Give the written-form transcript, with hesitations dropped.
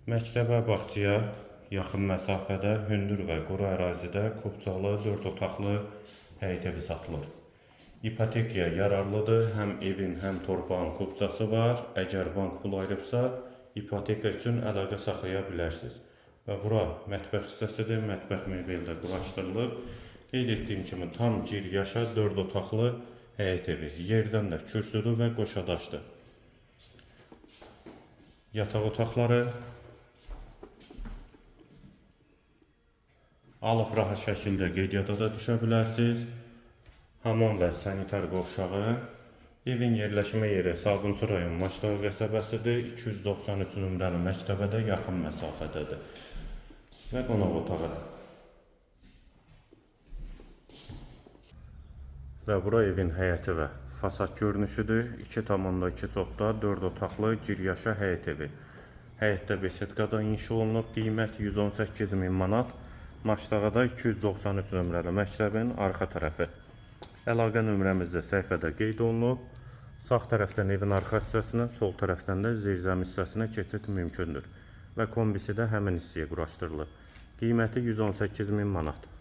Məktəbə, bağçaya yaxın məsafədə, hündür və quru ərazidə kupçalı 4 otaqlı həyət evi satılır. İpotekaya yararlıdır. Həm evin, həm torpağın kupçası var. Əgər bank pul ayırıbsa, ipoteka üçün əlaqə saxlaya bilərsiniz. Və bura mətbəx hissəsidir. Mətbəx mebeli də quraşdırılıb. Qeyd etdiyim kimi tam gir yaşa 4 otaqlı həyət evi. Yerdən də kürsüdür və qoşadaşdır. Yataq otaqları alıb rahat şəkildə qeydiyyata da düşə bilərsiniz. Hamam və sanitar qovşağı. Evin yerləşmə yeri Sabunçu rayon Maçdağı qəsəbəsidir. 293 nömrəli məktəbə də yaxın məsafədədir. Və qonaq otağı. Və bura evin həyəti və fasad görünüşüdür. 2,2 sotda 4 otaqlı gir-yaşa həyət evi. Həyətdə besetkada inşa olunub. Qiymət 118 min manat. Maçdağada 293 nömrəli məktəbin arxa tərəfi. Əlaqə nömrəmiz də səhifədə qeyd olunub. Sağ tərəfdən evin arxa hissəsinə, sol tərəfdən də zirzəmi hissəsinə keçid mümkündür. Və kombisi də həmin hissəyə quraşdırılıb. Qiyməti 118 min manat.